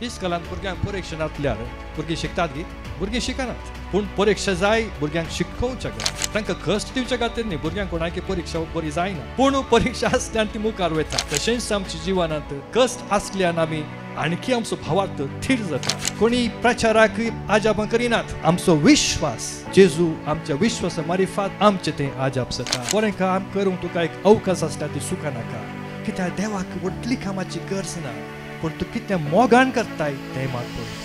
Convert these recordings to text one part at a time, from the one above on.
इस्कॉलांत भुरग्यांक परिक्षा नासल्यार भुरगीं शिकतात गी? भुरगीं शिकनात. पूण परिक्षा जाय भुरग्यांक शिकोवच्या खातीर, तांकां कश्ट दिवच्या खातीर न्ही. भुरग्यांक कोणाकी परिक्षा बरी जायना, पूण परिक्षा आसल्यान ती मुखार वता. तशेंच आमच्या जिवनांत कश्ट आसल्यान आमी आणखी आमचो भावार्थ थीर जाता. कोणी प्रचाराक आजापां करिनात. आमचो विश्वास जेजू आमच्या विश्वासा मारिफात आमचें तें आजाप जाता. बरें काम करूंक तुका एक अवकाश आसता ती सुखा नाका, कित्याक देवाक व्हडली कामाची गरज ना, पूण तूं कितें मोगान करताय तें मात पळयता.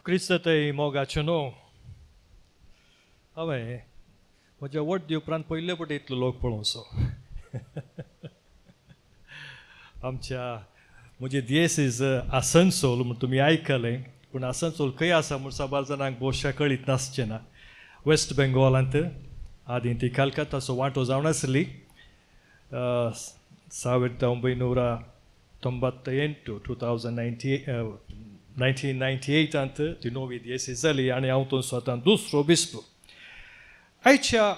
क्रिस्तय मोगाचें न्हू. हांवें म्हज्या वड्डी उपरांत पयले पटी इतलो लोक पळोवचो. आमच्या म्हजी दियेसीज आसनसोल म्हूण तुमी आयकलें, पूण आसनसोल खंय आसा म्हूण साबार जाणांक भोवशा कळीत नासचें ना. वेस्ट बेंगॉलांत आदीं ती कलकत्ताचो वांटो जावन आसली. 1998 1998 ती नवी दियेसीज जाली आनी हांव तो आतां दुसरो बिस्प. आयच्या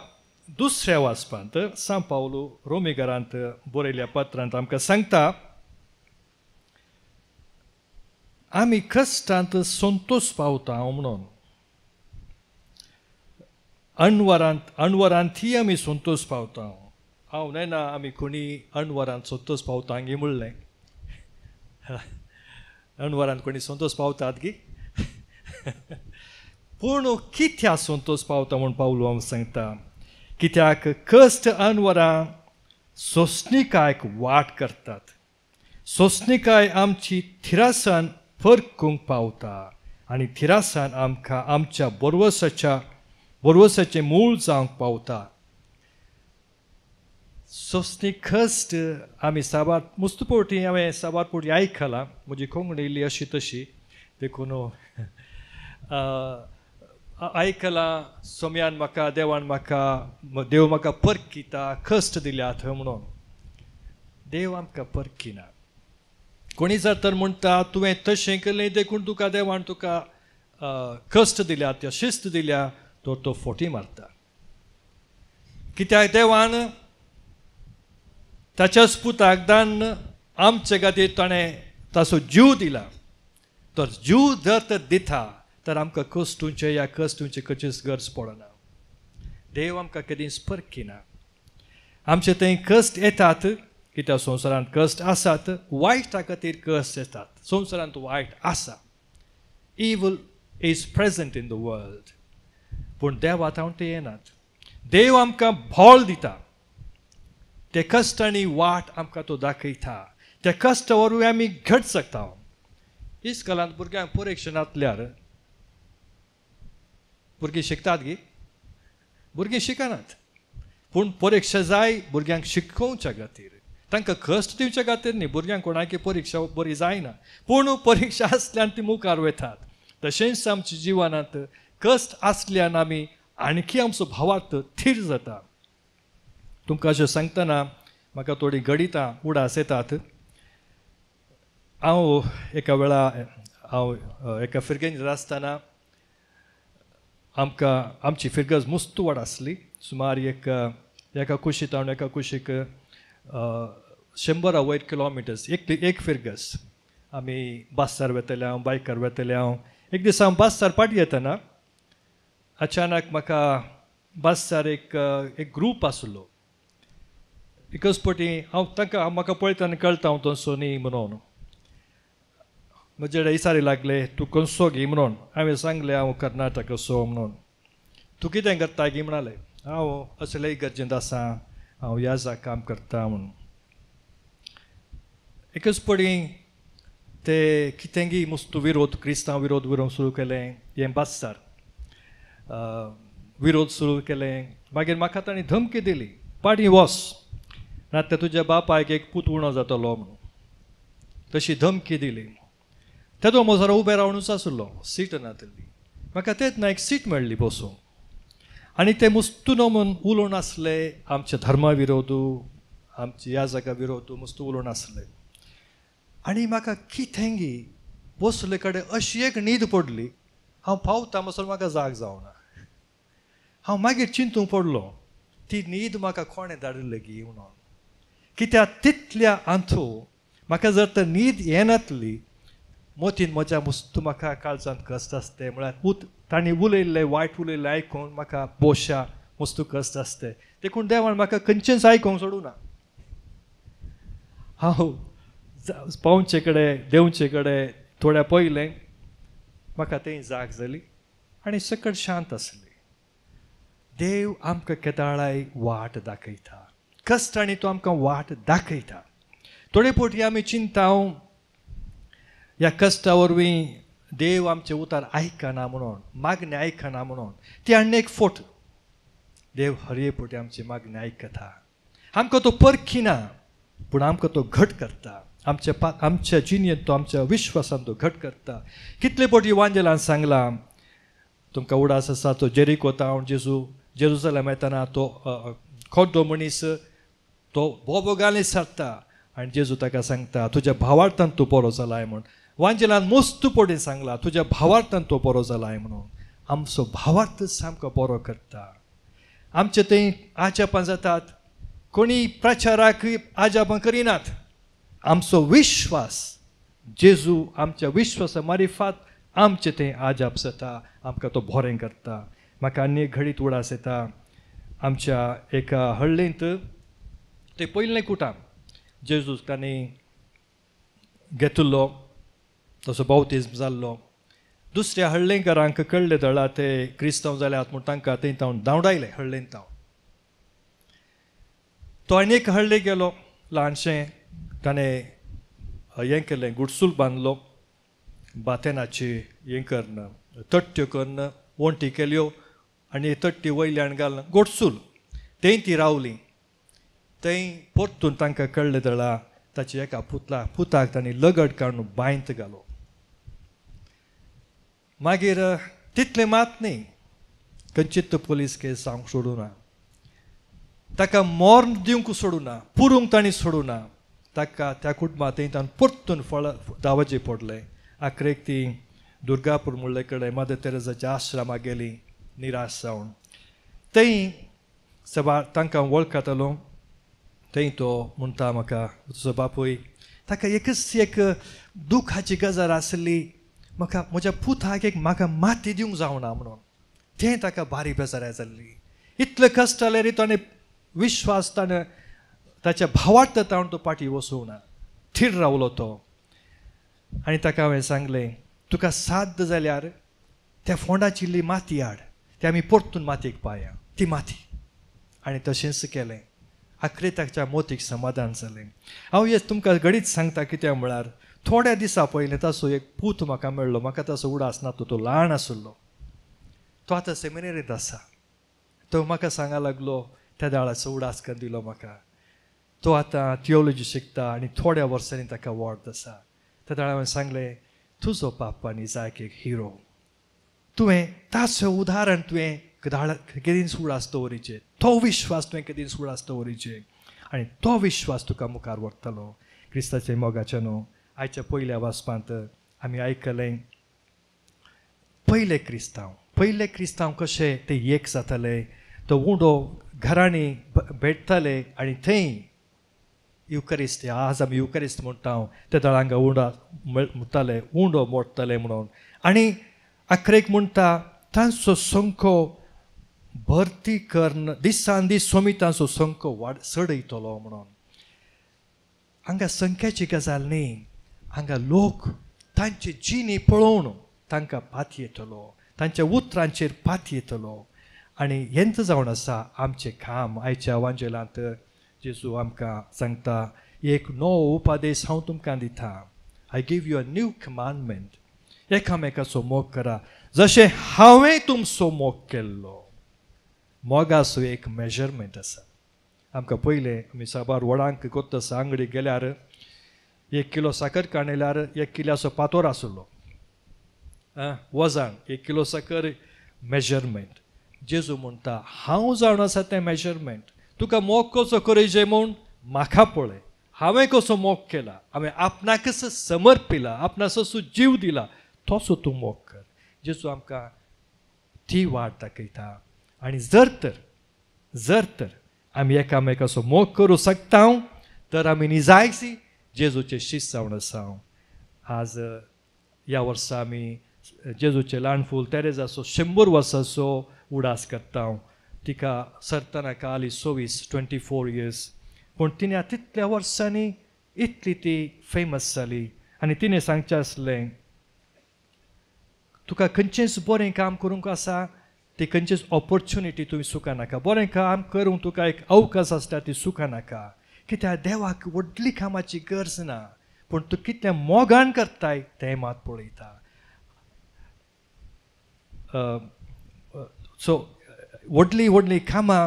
दुसऱ्या वाचपांत सांव पावलू रोमीघरांत बरयल्या पत्रांत आमकां सांगता, आमी कश्टांत संतोश पावता म्हणून, अणवरांतय आमी संतोश पावता. हांव जाणा आमी कोणी अणवरांत संतोश पावता हांगी म्हणलें. अणवरांत कोणी संतोश पावतात गी? पूण कित्याक संतोश पावता म्हूण पावलू हांव सांगता, कित्याक कश्ट अणवरां सोंसणिकायक वाट करतात. सोंसणिकाय आमची थिरासान परकूंक पावता आनी थिरासान आमकां आमच्या बरवसाचें मूळ जावंक पावता. सोंसणी कश्ट आमी साबार मुस्त पवटी हांवें साबार पवटी आयकलां. म्हजी कोंकणी इल्ली अशी तशी देखून आयकलां, सोम्यान म्हाका देवान म्हाका देव म्हाका परकिता, कश्ट दिल्यात म्हणून. देव आमकां परकिना. कोणी जर तर म्हणटा तुवें तशें केलें देखून तुका देवान तुका कश्ट दिल्यात या शिस्त दिल्या, तर तो फोटी मारता. कित्याक देवान ताच्याच पुताक दान आमचे खातीर ताणें ताचो जीव दिला. तर जीव जर तर दिता तर आमकां कश्टूंचे या कश्टूंचे खंयचीच गरज पडना. देव आमकां केदींच परकिना. आमचे थंय कश्ट येतात कित्याक संवसारांत कश्ट आसात. वायटा खातीर कश्ट येतात. संवसारांत वायट आसा. Evil is present in the world. पूण देवा तावन ते येनात. देव आमकां भोळ दिता. ते कश्टांनी वाट आमकां तो दाखयता. त्या कश्टा वरवीं आमी घट शकता. इस्कॉलांत भुरग्यांक परिक्षा नासल्यार भुरगीं शिकतात गी? भुरगीं शिकनात. पूण परिक्षा जाय भुरग्यांक शिकोवच्या खातीर, तांकां कश्ट दिवच्या खातीर न्ही. भुरग्यांक कोणाकी परिक्षा बरी जायना, पूण परिक्षा आसल्यान ती मुखार वतात. तशेंच आमच्या जिवनांत कश्ट आसल्यान आमी आणखी आमचो भावार्थ थीर जाता. तुमकां अशें सांगतना म्हाका थोडीं गणितां उडास येतात. हांव एका वेळा हांव एका फिरगेंत आसतना आमकां आमची फिरगज मुस्त व्हड आसली. सुमार एका कुशीक हांव एका कुशीक 100 वयर किलोमिटर्स एक फिरगज. आमी बास्सार वेतले हांव, बायकार वेतले हांव. एक दीस हांव बास्सार पाटी येतना अचानक म्हाका बास्सार एक ग्रूप आसलो. एकच पटी हांव तांकां म्हाका पळयतना कळटा हांव तसो न्ही म्हणून. म्हजे इसारी लागले, तूं खंयचो गी म्हणून. हांवें सांगलें हांव कर्नाटकाचो म्हणून. तूं कितें करता गी म्हणाले. हांव असले गरजेंत आसा, हांव याजा काम करता म्हणून. एकच पटी ते कितें गी मुस्त विरोध, क्रिस्तांव विरोध विरोध सुरू केलें. हें बास्सार विरोध सुरू केलें. मागीर म्हाका तांणी धमकी दिली, पाटी वस ना तर तुज्या बापायक एक पूत उणो जातलो म्हणून. तशी धमकी दिली. तेदो म्हजो उबें रावनूच आसलो, सीट नातिल्ली. म्हाका तेच ना एक सीट मेळ्ळी बसूंक. आनी ते मुस्तू म्हूण उलोवन आसले आमच्या धर्मा विरोधू, आमच्या ह्या जागा विरोधू मुस्तू उलोवन आसले. आनी म्हाका कितेंगी बसले कडेन अशी एक न्हीद पडली. हांव पावता म्हणसर म्हाका जाग जावना. हांव मागीर चिंतूंक पडलो, ती न्हीद म्हाका कोणें धाडिल्ली गी म्हणून. कित्याक तितल्या आंथू म्हाका जर तर न्हीद येनातली मोतीन म्हज्या मुस्तू म्हाका काळजांत कश्ट आसते म्हळ्यार तांणी उलयल्लें वायट उलयल्लें आयकून म्हाका बोशा मुस्तू कश्ट आसते. देखून देवान म्हाका खंयचेंच आयकूंक सोडूं ना. हांव पावचे कडेन देंवचे कडेन थोड्या पयलें म्हाका थंय जाग जाली आनी सकट शांत आसली. देव आमकां केदाळाय वाट दाखयता, कश्टांनी तो आमकां वाट दाखयता. थोडे फावटी आमी चिंता ह्या कश्टा वरवीं देव आमचें उतार आयकना म्हणून, मागणें आयकना म्हणून. ती आनी एक फोट. देव हरये फावटी आमची मागणें आयकता. आमकां तो परखिना पूण आमकां तो घट करता. आमच्या आमच्या जिणेंत तो आमच्या विश्वासान तो घट करता. कितले फावटी वांजेलान सांगलां तुमकां उडास आसा तो जेरिको तावन जेजू जेरुजलम येतना तो खोड्डो मनीस तो बोबो गाली सारता आनी जेजू ताका सांगता तुज्या भावार्थान तूं बरो जालाय म्हूण. वांजेलान मस्त पडीन सांगला तुज्या भावार्थान तो बरो जालाय म्हणून. आमचो भावार्थ सामको बरो करता. आमचे थंय आजापां जातात, कोणी प्रचाराक आजापां करिनात. आमचो विश्वास जेजू आमच्या विश्वासा मारिफात आमचे थंय आजाप जाता, आमकां तो बोरें करता. म्हाका आनी एक घडीत उडास येता आमच्या एका हळ्ळेंत ते पयलें कुटाम जेजूस तांणी घेतिल्लो तसो बावतिज्म जाल्लो. दुसऱ्या हळ्ळेकारांक कळ्ळे दळा ते क्रिस्तांव जाल्यात म्हूण तांकां थंय तावन धांवडायले हळ्ळेंत तावन. तो आनी एक हळ्ळे गेलो ल्हानशें, ताणें हें केलें गुडसूल बांदलो बातेनाची हें करून तट्ट्यो करून वण्टी केल्यो आनी तट्टी वयल्यान घालून गोडसूल थंय ती रावली. थंय परतून तांकां कळ्ळें दळा ताच्या एका पुताक तांणी लगट काडून बांयत घालो. मागीर तितलें मात न्ही खंयचीच पोलीस केस जावंक सोडूं ना, ताका मर्ण दिवंक सोडूं ना, पुरूंक तांणी सोडूं ना. ताका त्या कुटुंबांत थंय ताणें परतून फळ धांवचें पडलें. आखरेक ती दुर्गापूर म्हणले कडेन मदर तेरेजाच्या आश्रमा गेली निराश जावन. थंय सभा तांकां वळखतालो. थंय तो म्हणटा म्हाका तुजो बापूय ताका एकच एक दुखाची गजाल आसली, म्हाका म्हज्या पुताक एक म्हाका माती दिवंक जावना म्हणून. तें ताका बारीक बेजाराय जाल्ली. इतले कश्ट जाल्यार ताणें विश्वास ताणें ताच्या भावार्थ ताणें तो पाटी वचूंक ना, थीर रावलो तो. आनी ताका हांवें सांगलें तुका साध्य जाल्यार त्या फोंडाची इल्ली माती हाड, ते आमी परतून मातयेक पाया ती माती. आनी तशेंच केलें. आखरे ताच्या मोतीक समाधान जालें. हांव हें तुमकां घडीत सांगता कित्याक म्हळ्यार थोड्या दिसां पयलीं ताचो एक पूत म्हाका मेळ्ळो. म्हाका ताचो उडास ना, तो ल्हान आशिल्लो, तो आतां सेमिनेरींत आसा. तो म्हाका सांगा लागलो त्या दाळाचो उडास करून दिलो म्हाका. तो आतां थियोलॉजी शिकता आनी थोड्या वर्सांनी ताका वॉर्द आसा. त्या दाळा हांवें सांगलें तुजो बाप्पा आनी जायक एक हिरो, तुवें ताचें उदाहरण तुवें केदीन उडास दवरिचें, तो विश्वास तुवें केदीन उडास दवरिचें आनी तो विश्वास तुका मुखार व्हरतलो. क्रिस्ताचे मोगाचें न्हू आयच्या पयल्या वाचपांत आमी आयकलें पयले क्रिस्तांव, पयले क्रिस्तांव कशे ते एक जाताले, तो उंडो घरांनी भेटताले आनी थंय युकरिस्त, आज आमी युकरिस्त म्हणटा ते दळांगा उंडा म्हणटाले, उंडो मोडटाले म्हणून. आनी आखरेक म्हणटा तांचो संको भरती करून दिसान दीस सोमी तांचो संको वाड चडयतलो म्हणून. हांगा संख्याची गजाल न्ही, हांगा लोक तांची जिणी पळोवन तांकां पात येतलो, तांच्या उतरांचेर पात येतलो. आनी हेंच जावन आसा आमचें काम. आयच्या वांजेलांत जेजू आमकां सांगता एक नवो उपदेश हांव तुमकां दिता, I give you a new commandment, एकामेकाचो मोग करा जशें हांवें तुमचो मोग केल्लो. मोगाचो एक मेजरमेंट आसा. आमकां पयलें आमी साबार वडांक कोत्ता आसा आंगडी गेल्यार 1 किलो साकर काणयल्यार 1 किलाचो पातोर आसलो वजन, 1 किलो साकर मेजरमेंट. जेजू म्हणटा हांव जावन आसा तें मेजरमेंट, तुका मोग कसो करचे म्हूण म्हाका पळय, हांवें कसो मोग केला, हांवें आपणाकच समर्पिला, आपणाचो जीव दिला, तसो तूं मोग कर. जेजू आमकां ती वाट दाखयता. आनी जर तर आमी एकामेकाचो मोग करूं शकता तर आमी निजायसी जेजूचे शिस्त जावन आसा. आज ह्या वर्सा आमी जेजूचें ल्हान फूल तेरेजाचो 100 वर्साचो उडास करता. तिका सरतना काली 24 24 इयर्स, पूण तिणें तितल्या वर्सांनी इतली ती फेमस जाली. आनी तिणें सांगचें आसलें, तुका खंयचेंच बरें काम करूंक आसा ती खंयचीच ऑपोर्चुनिटी तुवें चुका नाका. बरें काम करूंक तुका एक अवकाश आसता ती चुका नाका, कित्याक देवाक व्हडली कामाची गरज ना, पूण तूं कितल्या मोगान करताय तें मात पळयता. सो व्हडली व्हडली कामां,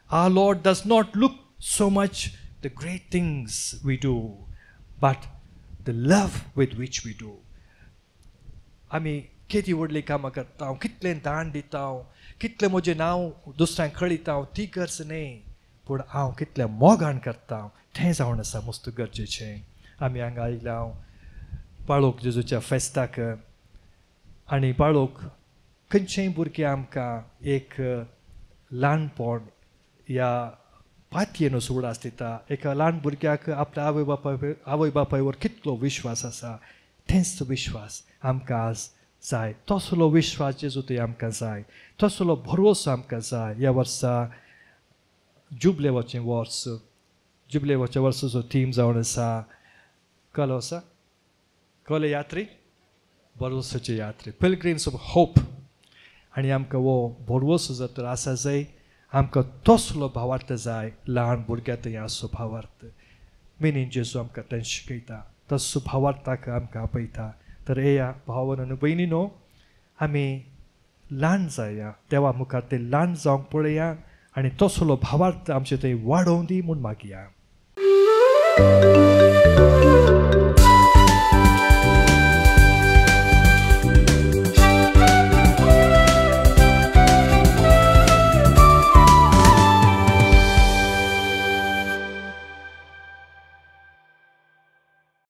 our Lord does not look so much the great things we do but the love with which we do. आमी केदी व्हडली कामां करता, कितलें दान दिता, कितलें म्हजें नांव दुसऱ्यांक कळयता, ती गरज न्हय, पूण हांव कितल्या मोगान करता तें जावन आसा मस्त गरजेचें. आमी हांगा आयल्या बाळोक जेजूच्या फेस्ताक, आनी बाळोक खंयचेय भुरगें आमकां एक ल्हानपण ह्या पातयेन उडास दिता. एका ल्हान भुरग्याक आपल्या आवय बापायवर कितलो विश्वास आसा, तेंच विश्वास आमकां आज जाय. तसलो विश्वास जेजू थंय आमकां जाय, तसलो भरवसो आमकां जाय. ह्या वर्सा जुबलेवाचें वर्स, जुबलेवाच्या वर्साचो थीम जावन आसा कलो आसा कले यात्री, भरवसाचे यात्री, पिलग्रीम्स ऑफ होप. आनी आमकां हो भरवसो जर तर आसा जाय, आमकां तसलो भावार्थ जाय. ल्हान भुरग्यां थंय आसचो भावार्थ, मिनीन जेजू आमकां तें शिकयता, तसो भावार्थाक आमकां आपयता. तर येया भावन आनी भयणीनो, आमी ल्हान जाया, देवा मुखार ते ल्हान जावंक पळया आनी तसलो भावार्थ आमचे थंय वाडोवं दी म्हूण मागया.